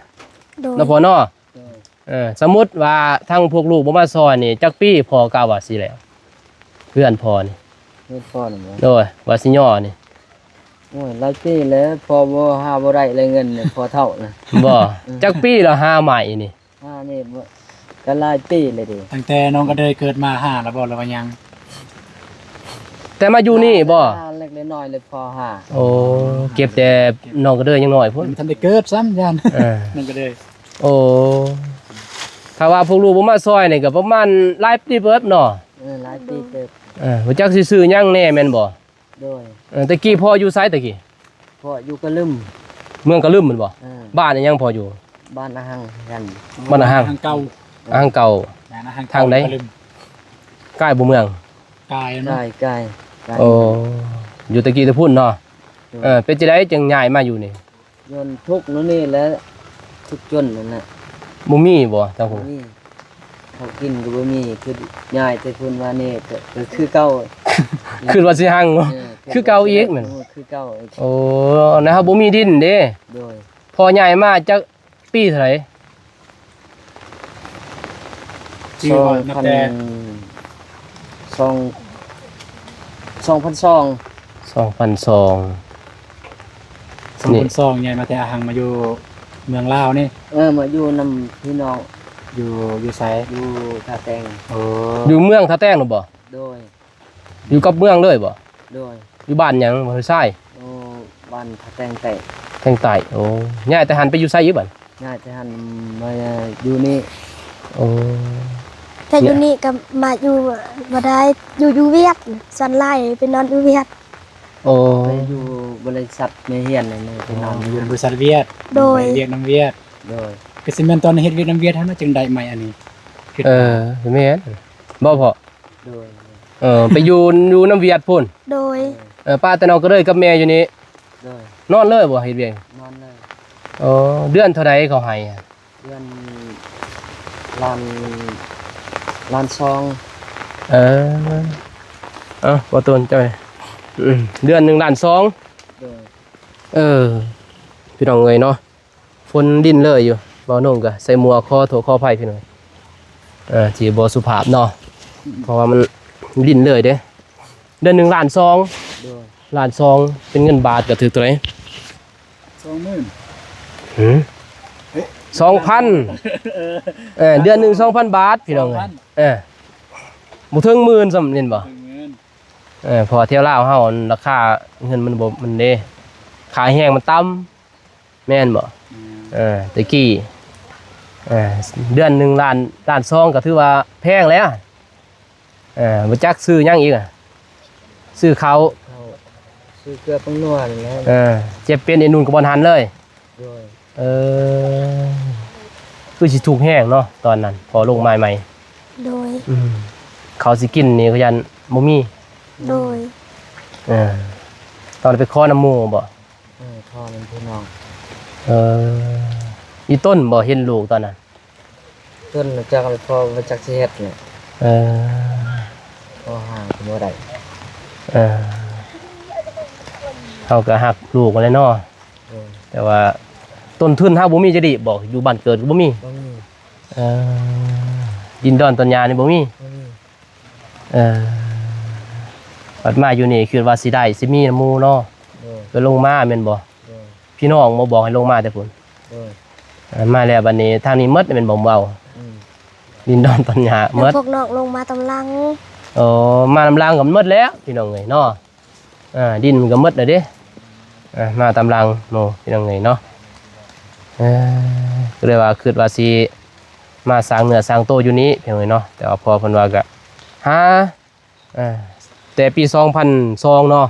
ໂດຍ. ເນາະພໍ່ເນາະ. ໂດຍ. ເອີ ສົມມຸດວ່າທາງພວກລູກບໍ່ມາຊ່ອຍນີ້ ຈັກປີພໍ່ກະວ່າຊິແລ້ວ ເຮືອນພໍ່ນີ້? ເຮືອນພໍ່ນີ້ບໍ່? ໂດຍ. ວ່າຊິຍໍນີ້ ໂອ້ຍ ຫຼາຍປີແລ້ວ ພໍ່ບໍ່ຫາບໍ່ໄດ້ເລີຍເງິນນີ້ ພໍ່ເຖົ້ານະ. ບໍ່? ອືມ. ຈັກປີແລ້ວຫາໃໝ່ນີ້? ຫານີ້ບໍ່ ກະຫຼາຍປີແລ້ວເດ. ຕັ້ງແຕ່ນ້ອງກະເດີຍເກີດມາຫາແລ້ວບໍ່ ຫຼືວ່າຍັງ? ແຕ່ມາຢູ່ນີ້ບໍ່? ຫາເລັກໆນ້ອຍໆເລີຍພໍຫາ. ໂອ້ ເກັບແຕ່ນ້ອງກະເດີຍຍັງນ້ອຍພຸ້ນ ຍັງບໍ່ທັນໄດ້ເກີດຊ້ຳຢ້ານ. ເອີ ນ້ອງກະເດີຍ. ໂອ້ ຖ້າວ່າພວກລູກບໍ່ມາຊ່ອຍນີ້ກະປະມານຫຼາຍປີເຕີບເນາະ. ເອີ ຫຼາຍປີເຕີບ. ເອີ ບໍ່ຈັກຊິຊື້ຫຍັງແດ່ແມ່ນບໍ່? ໂດຍ. ເອີ ແຕ່ກີ້ພໍ່ຢູ່ໃສແຕ່ກີ້? ພໍ່ຢູ່ກະລຶມ ເມືອງກະລຶມແມ່ນບໍ່? ເອີ ບ້ານອີ່ຫຍັງພໍ່ຢູ່? ບ້ານອາຫັງຄືກັນ. ບ້ານອາຫັງ ອາຫັງເກົ່າ. ອາຫັງເກົ່າ. ແມ່ນອາຫັງເກົ່າ ທາງໃດ? ກະລຶມ ໃກ້ບໍ່ເມືອງ? ໃກ້ເນາະ ໃກ້ໆ. ໂອ້ ຢູ່ແຕ່ກີ້ແຕ່ພຸ້ນເນາະ. ໂດຍ. ເອີ ເປັນຈັ່ງໃດຈຶ່ງຍ້າຍມາຢູ່ນີ້? ຍ້ອນທຸກແນວນີ້ແຫຼະ ທຸກຈົນນັ້ນນະ. ບໍ່ມີບໍ່ທາງພຸ້ນ? ບໍ່ມີ ເຂົ້າກິນກະບໍ່ມີ ຄືຍ້າຍແຕ່ພຸ້ນມານີ້ກະ ກະຄືເກົ່າ. ຄິດວ່າຊິຮັ່ງເນາະ ເອີ ຄືເກົ່າອີກແມ່ນ ເອີ ຄືເກົ່າອີກ ໂອ້ ແລ້ວເຮົາບໍ່ມີດິນເດ້ ໂດຍ ພໍ່ຍ້າຍມາຈັກປີເທົ່າໃດ? ຈື່ວ່ານັບແຕ່ ສອງ ສອງ ສອງພັນສອງ ສອງພັນສອງ ສອງພັນສອງ ນີ້ ຍ້າຍມາແຕ່ອາຫັງ ມາຢູ່ເມືອງລາວນີ້ ເອີ ມາຢູ່ນຳພີ່ນ້ອງ ຢູ່ ຢູ່ໃສ? ຢູ່ທ່າແຕງ ໂອ້ ຢູ່ເມືອງທ່າແຕງນັ້ນບໍ່? ໂດຍ ຢູ່ກັບເມືອງເລີຍບໍ່? ໂດຍ ຢູ່ບ້ານຫຍັງ? ບ້ານຫ້ວຍຊາຍ? ໂອ້ ບ້ານທ່າແຕງໃຕ້ ແຕງໃຕ້ ໂອ້ ຍ້າຍແຕ່ຫັ້ນໄປຢູ່ໃສອີກບັດ? ຍ້າຍແຕ່ຫັ້ນມາຢູ່ນີ້ ໂອ້ ແຕ່ຢູ່ນີ້ກໍມາຢູ່ບໍ່ໄດ້ ຢູ່ ຢູ່ວຽກ ສ່ວນຫຼາຍໄປນອນຢູ່ວຽກ ໂອ້ ໄປຢູ່ບໍລິສັດແມ່ຮຽນນີ້ ໄປນອນ ອໍ ຢູ່ບໍລິສັດວຽກ ໂດຍ ໄປວຽກນຳວຽກ ໂດຍ ກໍຊິແມ່ນຕອນເຮັດວຽກນຳວຽກຫັ້ນນະ ຈຶ່ງໄດ້ໃໝ່ອັນນີ້ ເອີ ແມ່ນ ບໍ່ພໍ ໂດຍ ເອີ ໄປຢູ່ ຢູ່ນຳວຽກພຸ້ນ ໂດຍ ເອີ ປ້າແຕ່ນ້ອງກໍເລີຍກັບແມ່ຢູ່ນີ້ ໂດຍ ນອນເລີຍບໍ່ ເຮັດວຽກ? ນອນເລີຍ ອໍ ເດືອນເທົ່າໃດເຂົາໃຫ້? ເດືອນລ້ານ ລ້ານສອງ ເອີ ເອົາ ບໍ່ຕົນເຈົ້າ ອືມ ເດືອນໜຶ່ງລ້ານສອງ ໂດຍ ເອີ ພີ່ນ້ອງເອີຍເນາະ ຝົນລິນເລີຍຢູ່ ເວົ້າໜຸ່ງກະໃສ່ໝວກ ຂໍໂທດຂໍອະໄພພີ່ນ້ອງ ເອີ ທີ່ບໍ່ສຸພາບເນາະ ເພາະວ່າມັນລິນເລີຍເດ້ ເດືອນໜຶ່ງລ້ານສອງ ໂດຍ ລ້ານສອງ ເປັນເງິນບາດກະຖືກເທົ່າໃດ? ສອງໝື່ນ ຫື ເອີ ສອງພັນ ເອີ ເອີ ເດືອນໜຶ່ງສອງພັນບາດ ພີ່ນ້ອງເອີຍ ສອງພັນ ເອີ ບໍ່ເຖິງໝື່ນຊ້ຳແມ່ນບໍ່? ບໍ່ເຖິງໝື່ນ ເອີ ເພາະວ່າແຖວລາວເຮົາ ລາຄາເງິນມັນບໍ່ ມັນເດ້ ຄ່າແຮງມັນຕ່ຳ ແມ່ນບໍ່? ແມ່ນ ເອີ ແຕ່ກີ້ ເອີ ເດືອນໜຶ່ງລ້ານ ລ້ານສອງ ກໍຖືວ່າແພງແລ້ວ ເອີ ບໍ່ຈັກຊື້ຫຍັງອີກອະ ຊື້ເຂົ້າ ເຂົ້າ ຊື້ເກືອແປ້ງນົວນີ້ແຫຼະ ເອີ ເຈັບເປັນອີ່ໜຸ່ນກໍບໍ່ທັນເລີຍ ໂດຍ ເອີ ຄືຊິທຸກແຮງເນາະ ຕອນນັ້ນ ພໍລົງມາໃໝ່ ໂດຍ ອືມ ເຂົ້າຊິກິນນີ້ກໍຢ້ານບໍ່ມີ ໂດຍ ເອີ ຕອນໄປຂໍນຳໝູ່ບໍ? ເອີ ຂໍນຳພີ່ນ້ອງ ເອີ ອີ່ຕົ້ນບໍ່ເຫັນລູກຕອນນັ້ນ? ຕົ້ນຈັກ ພໍ່ບໍ່ຈັກຊິເຮັດແຫຼະ ເອີ ພໍ່ຫາກໍບໍ່ໄດ້ ເອີ ເຮົາກໍຮັກລູກຫັ້ນແຫຼະເນາະ ໂດຍ ແຕ່ວ່າຕົ້ນທຶນເຮົາບໍ່ມີຈະດີບໍ ຢູ່ບ້ານເກີດກໍບໍ່ມີ ບໍ່ມີ ເອີ ດິນດອນຕອນຫຍ້ານີ້ບໍ່ມີ ບໍ່ມີ ເອີ ບັດມາຢູ່ນີ້ຄິດວ່າຊິໄດ້ ຊິມີນຳໝູ່ເນາະ ໂດຍ ກໍລົງມາແມ່ນບໍ່? ໂດຍ ພີ່ນ້ອງບໍ່ບອກໃຫ້ລົງມາແຕ່ພຸ້ນ ໂດຍ ເອີ ມາແລ້ວບັດນີ້ທາງນີ້ໝົດແມ່ນບໍ່? ເວົ້າ ອືມ ດິນດອນຕອນຫຍ້າໝົດ ແລ້ວພວກນ້ອງລົງມາຕາມຫຼັງ ໂອ້ ມານຳຫຼັງກໍໝົດແລ້ວ ພີ່ນ້ອງເອີຍເນາະ ເອີ ດິນມັນກໍໝົດແລ້ວເດ້ ເອີ ມາຕາມຫຼັງໝູ່ ພີ່ນ້ອງເອີຍເນາະ ເອີ ກໍເລີຍວ່າຄິດວ່າຊິມາສ້າງເນື້ອສ້າງໂຕຢູ່ນີ້ ພີ່ນ້ອງເອີຍເນາະ ແຕ່ວ່າພໍ່ເພິ່ນວ່າກໍຫາ ເອີ ແຕ່ປີສອງພັນສອງເນາະ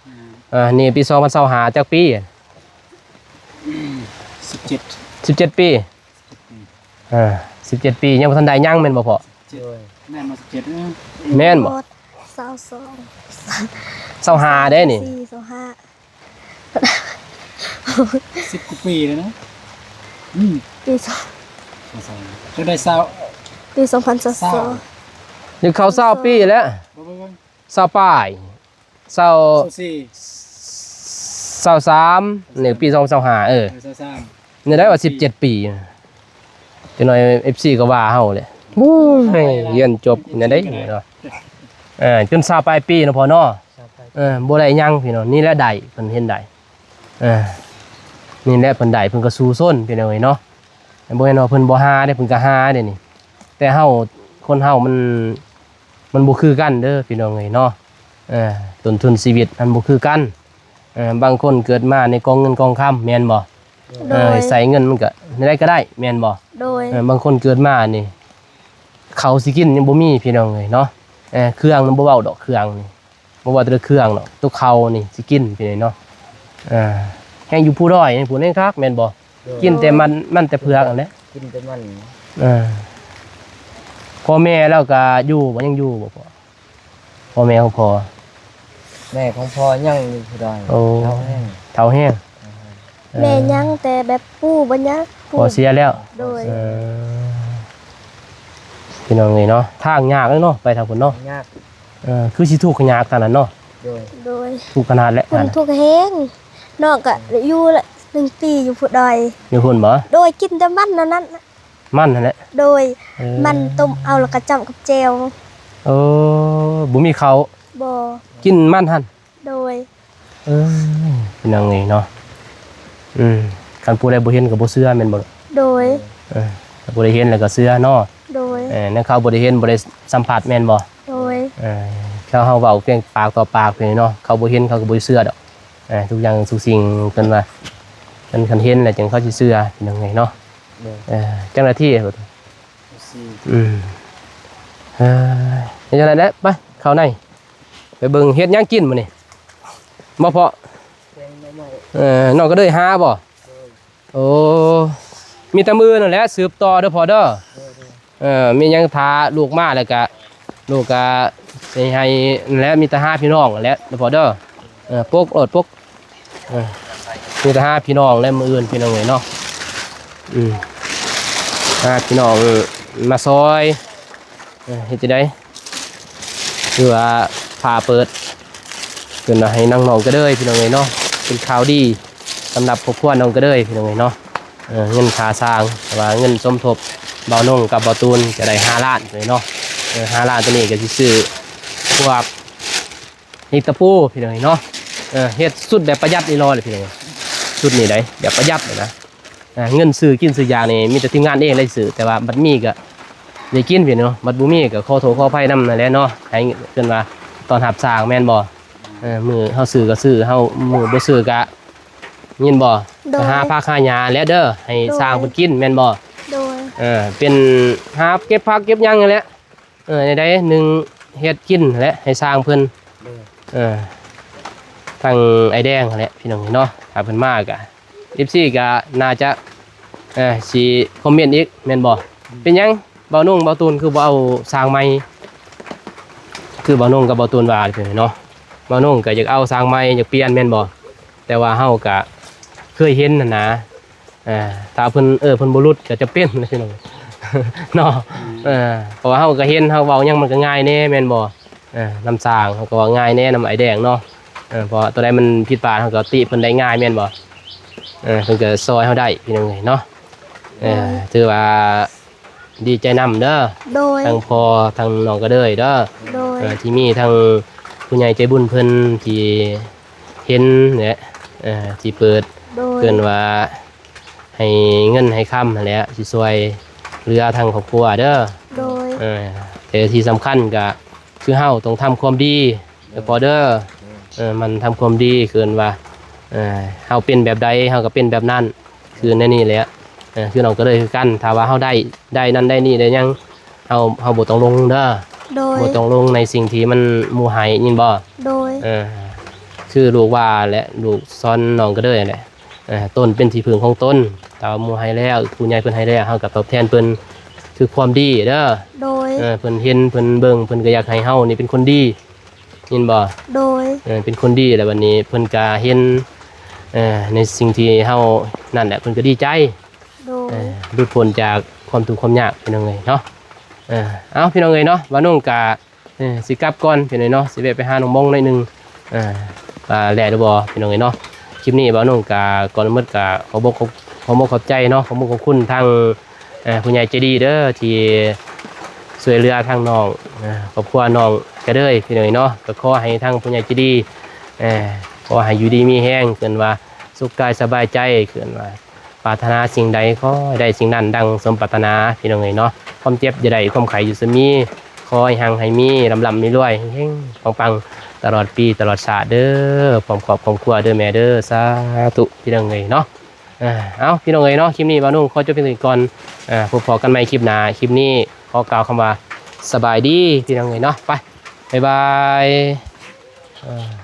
ອືມ ເອີ ນີ້ປີສອງພັນຊາວຫ້າ ຈັກປີ? ສິບເຈັດ ສິບເຈັດປີ ອືມ ເອີ ສິບເຈັດປີ ຍັງບໍ່ທັນໄດ້ຫຍັງແມ່ນບໍ່ພໍ່? ໂດຍ ແມ່ນບໍ່ ສິບເຈັດ ເອີ ແມ່ນບໍ່? ຊາວສອງ ຊາວຫ້າເດ້ນີ້ ຊາວສີ່ ຊາວຫ້າ ສິບກວ່າປີແລ້ວນະ ອືມ ປີສອງ ຈະໄດ້ຊາວ ປີສອງພັນຊາວສອງ ຊາວ ຍັງເຂົ້າຊາວປີແລ້ວ ບໍ່ ບໍ່ ບໍ່ ຊາວປາຍ ຊາວ ຊາວສີ່ ຊາວສາມ ນີ້ປີສອງພັນຊາວຫ້າ ເອີ ເອີ ຊາວສາມ ນີ້ໄດ້ວ່າສິບເຈັດປີ ຈັກໜ້ອຍເອັຟຊີກໍວ່າເຮົາແຫຼະ ໂອ້ຍ ຮຽນຈົບແນວໃດເນາະ ເອີ ຈົນຊາວປາຍປີເນາະພໍ່ເນາະ ຊາວປາຍ ເອີ ບໍ່ໄດ້ຫຍັງພີ່ນ້ອງ ນີ້ແຫຼະໄດ້ ເພິ່ນເຫັນໄດ້ ເອີ ນີ້ແຫຼະເພິ່ນໄດ້ ເພິ່ນກໍສູ້ຊົນພີ່ນ້ອງເອີຍເນາະ ບໍ່ແມ່ນວ່າເພິ່ນບໍ່ຫາເດ້ ເພິ່ນກໍຫາເດ້ນີ້ ແຕ່ເຮົາ ຄົນເຮົາມັນ ມັນບໍ່ຄືກັນເດີພີ່ນ້ອງເອີຍເນາະ ເອີ ຕົ້ນທຶນຊີວິດມັນບໍ່ຄືກັນ ເອີ ບາງຄົນເກີດມາໃນກອງເງິນກອງຄຳແມ່ນບໍ່? ໂດຍ ເອີ ໃຊ້ເງິນມັນກໍແນວໃດກໍໄດ້ແມ່ນບໍ່? ໂດຍ ເອີ ບາງຄົນເກີດມານີ້ ເຂົ້າຊິກິນຍັງບໍ່ມີພີ່ນ້ອງເອີຍເນາະ ເອີ ເຄື່ອງນະບໍ່ເວົ້າດອກ ເຄື່ອງນີ້ ບໍ່ວ່າແຕ່ເຄື່ອງດອກ ຕົວເຂົ້ານີ້ຊິກິນພີ່ນ້ອງເນາະ ເອີ ແຮ່ງຢູ່ພູດອຍພຸ້ນແຮ່ງຄັກແມ່ນບໍ່? ໂດຍ ກິນແຕ່ມັນ ມັນແຕ່ເຜືອກຫັ້ນແຫຼະ ກິນແຕ່ມັນ ເອີ ພໍ່ແມ່ລາວກໍຢູ່ບໍ່? ຍັງຢູ່ບໍ່ພໍ່? ພໍ່ແມ່ຂອງພໍ່ ແມ່ຂອງພໍ່ຍັງຢູ່ຜູ້ດອຍ ໂອ້ ເຖົ້າແຮງ ເຖົ້າແຮງ ເອີ ແມ່ຍັງແຕ່ແບບປູ່ບໍ່ຍັງ ພໍ່ເສຍແລ້ວ ໂດຍ ເອີ ພີ່ນ້ອງເອີຍເນາະ ທາງຍາກເລີຍເນາະ ໄປທາງພຸ້ນເນາະ ຍາກ ເອີ ຄືຊິທຸກຍາກຂະໜາດນັ້ນເນາະ. ໂດຍ ໂດຍ ທຸກຂະໜາດແຫຼະ ຄົນທຸກແຮງ. ນ້ອງກໍຢູ່ລະໜຶ່ງປີຢູ່ພຸ້ນດອຍ. ຢູ່ພຸ້ນບໍ່? ໂດຍ ກິນແຕ່ມັນນັ້ນນະ. ມັນຫັ້ນແຫຼະ. ໂດຍ ເອີ ມັນຕົ້ມເອົາແລ້ວກໍຈ້ຳກັບແຈ່ວ. ໂອ້ ບໍ່ມີເຂົ້າ. ບໍ່ ກິນມັນຫັ້ນ. ໂດຍ ເອີ ພີ່ນ້ອງເອີຍເນາະ. ອືມ ຄັນຜູ້ໃດບໍ່ເຫັນກໍບໍ່ເຊື່ອແມ່ນບໍ່? ໂດຍ ເອີ ຖ້າຜູ້ໃດເຫັນແລ້ວກໍເຊື່ອເນາະ. ໂດຍ ເອີ ແນວເຂົາບໍ່ໄດ້ເຫັນບໍ່ໄດ້ສຳຜັດແມ່ນບໍ່? ໂດຍ ເອີ ຖ້າເຮົາເວົ້າພຽງປາກຕໍ່ປາກພີ້ເນາະ ເຂົາບໍ່ເຫັນເຂົາກໍບໍ່ເຊື່ອດອກ. ເອີ ທຸກຢ່າງທຸກສິ່ງເພິ່ນວ່າ ເພິ່ນຄັນເຫັນແລ້ວຈຶ່ງເຂົາຊິເຊື່ອ ພີ່ນ້ອງເອີຍເນາະ. ໂດຍ ເອີ ຈັກນາທີ? ສີ່ ອືມ ເອີ ເຮັດຈັ່ງໃດແຫຼະ ໄປເຂົ້າໃນ ໄປເບິ່ງເຮັດຫຍັງກິນມື້ນີ້ ບໍ່ເພາະ? ແກງໜໍ່ໄມ້. ເອີ ນ້ອງກໍເລີຍຫາບໍ່? ໂດຍ ໂອ້ ມີແຕ່ມື້ອື່ນນັ້ນແຫຼະ ສືບຕໍ່ເດີພໍ່ເດີ. ໂດຍ ໂດຍ ເອີ ມີຫຍັງຖ້າລູກມາແລ້ວກະ ລູກກະຊິໃຫ້ນັ້ນແຫຼະ ມີແຕ່ຫາພີ່ນ້ອງຫັ້ນແຫຼະເດີພໍ່ເດີ. ເອີ ປົກໂລດປົກ ເອີ ມີແຕ່ຫາພີ່ນ້ອງແຫຼະມື້ອື່ນ ພີ່ນ້ອງເອີຍເນາະ. ອືມ ຫາພີ່ນ້ອງມາຊ່ອຍ. ເອີ ເຮັດຈັ່ງໃດ ຄືວ່າຟ້າເປີດ ເພິ່ນວ່າໃຫ້ນາງນ້ອງກະເດີຍ ພີ່ນ້ອງເອີຍເນາະ. ເປັນຂ່າວດີສຳລັບຄອບຄົວນ້ອງກະເດີຍ ພີ່ນ້ອງເອີຍເນາະ. ເອີ ເງິນຄ່າສ້າງ ແຕ່ວ່າເງິນສົມທົບ ບ່າວນົງກັບບ່າວຕູນຈະໄດ້ຫ້າລ້ານເລີຍເນາະ. ເອີ ຫ້າລ້ານໂຕນີ້ກໍຊິຊື້ພວກ ເຮັດຕະປູ ພີ່ນ້ອງເອີຍເນາະ. ເອີ ເຮັດຊຸດແບບປະຢັດອີ່ຫຼີເລີຍພີ່ນ້ອງເອີຍ ຊຸດນີ້ໄດ໋ ແບບປະຢັດເລີຍນະ. ເອີ ເງິນຊື້ກິນຊື້ຢານີ້ມີແຕ່ທີມງານເອງໄດ້ຊື້ ແຕ່ວ່າບັດມີກໍໄດ້ກິນພີ່ນ້ອງເນາະ ບັດບໍ່ມີກໍຂໍໂທດຂໍອະໄພນຳນັ້ນແຫຼະເນາະ. ໃຫ້ເພິ່ນວ່າຕ້ອນຮັບຊ່າງແມ່ນບໍ່? ເອີ ມື້ເຮົາຊື້ກໍຊື້ ເຮົາ ມື້ບໍ່ຊື້ກໍຍິນບໍ່? ໂດຍ ກໍຫາຜັກຫາຫຍ້າແຫຼະເດີ ໃຫ້ ໂດຍ ຊ່າງເພິ່ນກິນແມ່ນບໍ່? ໂດຍ ເອີ ເປັນຫາເກັບຜັກເກັບຫຍັງຫັ້ນແຫຼະ. ເອີ ແນວໃດໜຶ່ງເຮັດກິນແຫຼະໃຫ້ຊ່າງເພິ່ນ. ໂດຍ ເອີ ທາງອ້າຍແດງຫັ້ນແຫຼະ ພີ່ນ້ອງເນາະ. ຖ້າເພິ່ນມາກະ ເອັຟຊີ ກະໜ້າຈະ ເອີ ຊິຄອມເມັນອີກແມ່ນບໍ່? ອືມ ເປັນຫຍັງບ່າວນົງບ່າວຕູນຄືບໍ່ເອົາຊ່າງໃໝ່? ຄືບ່າວນົງກັບບ່າວຕູນວ່າເນາະ ບ່າວນົງກະຢາກເອົາຊ່າງໃໝ່ ຢາກປ່ຽນແມ່ນບໍ່? ແຕ່ວ່າເຮົາກະເຄີຍເຫັນຫັ້ນນະ. ເອີ ຖ້າເພິ່ນ ເອີ ເພິ່ນບໍ່ຫຼຸດກໍຈະເປັນພີ່ນ້ອງເນາະ. ເອີ ເພາະວ່າເຮົາກໍເຫັນ ເຮົາເວົ້າຫຍັງມັນກໍງ່າຍແດ່ແມ່ນບໍ່? ເອີ ນຳຊ່າງເຮົາກໍເວົ້າງ່າຍແດ່ ນຳອ້າຍແດງເນາະ. ເອີ ເພາະວ່າໂຕໃດມັນຜິດພາດ ເຮົາກໍຕິເພິ່ນໄດ້ງ່າຍແມ່ນບໍ່? ເອີ ເພິ່ນກໍຊ່ອຍເຮົາໄດ້ພີ່ນ້ອງເອີຍເນາະ. ເອີ ໂດຍ ຖືວ່າດີໃຈນຳເດີ ໂດຍ ທັງພໍ່ທັງນ້ອງກະເດີຍເດີ. ໂດຍ ເອີ ທີ່ມີທັງຜູ້ໃຫຍ່ໃຈບຸນເພິ່ນທີ່ເຫັນແຫຼະ ເອີ ທີ່ເປີດ ໂດຍ ເອີ້ນວ່າ ໃຫ້ເງິນໃຫ້ຄຳຫັ້ນແຫຼະ ຊິຊ່ວຍເຫຼືອທາງຄອບຄົວເດີ. ໂດຍ ເອີ ແຕ່ທີ່ສຳຄັນກະຄືເຮົາຕ້ອງທຳຄວາມດີເດີພໍ່ເດີ. ເອີ ມັນທຳຄວາມດີ ຄືເອີ້ນວ່າ ເອີ ເຮົາເປັນແບບໃດ ເຮົາກໍເປັນແບບນັ້ນ ຄືແນວນີ້ແຫຼະ. ເອີ ຄືນ້ອງກະເດີຍຄືກັນ ຖ້າວ່າເຮົາໄດ້ ໄດ້ນັ້ນໄດ້ນີ້ໄດ້ຫຍັງ ເຮົາ ເຮົາບໍ່ຕ້ອງຫຼົງເດີ. ໂດຍ ບໍ່ຕ້ອງຫຼົງໃນສິ່ງທີ່ມັນໝູ່ໃຫ້ ຍິນບໍ່? ໂດຍ ເອີ ຄືລູກວ່າແຫຼະ ລູກສອນນ້ອງກະເດີຍແຫຼະ. ເອີ ຕົນເປັນທີ່ເພິ່ງຂອງຕົນ ຖ້າວ່າໝູ່ໃຫ້ແລ້ວ ຜູ້ໃຫຍ່ເພິ່ນໃຫ້ແລ້ວ ເຮົາກໍຕອບແທນເພິ່ນຄືຄວາມດີເດີ. ໂດຍ ເອີ ເພິ່ນເຫັນ ເພິ່ນເບິ່ງ ເພິ່ນກໍຢາກໃຫ້ເຮົານີ້ເປັນຄົນດີ ຍິນບໍ່? ໂດຍ ເອີ ເປັນຄົນດີ ແລ້ວບັດນີ້ເພິ່ນກໍເຫັນ ເອີ ໃນສິ່ງທີ່ເຮົານັ້ນແຫຼະ ເພິ່ນກໍດີໃຈ. ໂດຍ ເອີ ຫຼຸດພົ້ນຈາກຄວາມທຸກຄວາມຍາກ ພີ່ນ້ອງເອີຍເນາະ. ເອີ ເອົາ ພີ່ນ້ອງເອີຍເນາະ ບ່າວນົງກະ ເອີ ຊິກັບກ່ອນພີ່ນ້ອງເນາະ ຊິແວະໄປຫານ້ອງມົ້ງໜ້ອຍໜຶ່ງ ເອີ ວ່າແລ້ວຫຼືບໍ່ພີ່ນ້ອງເອີຍເນາະ. ຄລິບນີ້ບ່າວນົງກະ ກ່ອນອື່ນໝົດກະ ຂໍບົກ ຂໍ ຂໍມົກຂອບໃຈເນາະ ຂອບມຸກຂອບຄຸນທາງ ເອີ ຜູ້ໃຫຍ່ໃຈດີເດີ ທີ່ຊ່ວຍເຫຼືອທາງນ້ອງ ເອີ ຄອບຄົວນ້ອງກະເດີຍ ພີ່ນ້ອງເອີຍເນາະ. ກໍຂໍໃຫ້ທາງຜູ້ໃຫຍ່ໃຈດີ ເອີ ຂໍໃຫ້ຢູ່ດີມີແຮງ ເອີ້ນວ່າສຸກກາຍສະບາຍໃຈ ເອີ້ນວ່າ ປາດຖະໜາສິ່ງໃດ ຂໍໃຫ້ໄດ້ສິ່ງນັ້ນດັ່ງສົມປາດຖະໜາ ພີ່ນ້ອງເອີຍເນາະ. ຄວາມເຈັບຢ່າໄດ້ ຄວາມໄຂ້ຢ່າຊະມີ ຂໍໃຫ້ຮັ່ງໃຫ້ມີ ລ່ຳໆລວຍໆ ເຮັງໆປັງໆ ຕະຫຼອດປີຕະຫຼອດຊາດເດີ ພ້ອມຄອບຄອບຄົວເດີແມ່ເດີ ສາທຸ ພີ່ນ້ອງເອີຍເນາະ. ເອີ ເອົາ ພີ່ນ້ອງເອີຍເນາະ ຄລິບນີ້ບ່າວນຸ່ງຂໍຈົບພຽງເທົ່ານີ້ກ່ອນ ເອີ ພົບພໍ້ກັນໃໝ່ຄລິບໜ້າ. ຄລິບນີ້ຂໍກ່າວຄຳວ່າ ສະບາຍດີ ພີ່ນ້ອງເອີຍເນາະ. ໄປ ບາຍບາຍ ເອີ.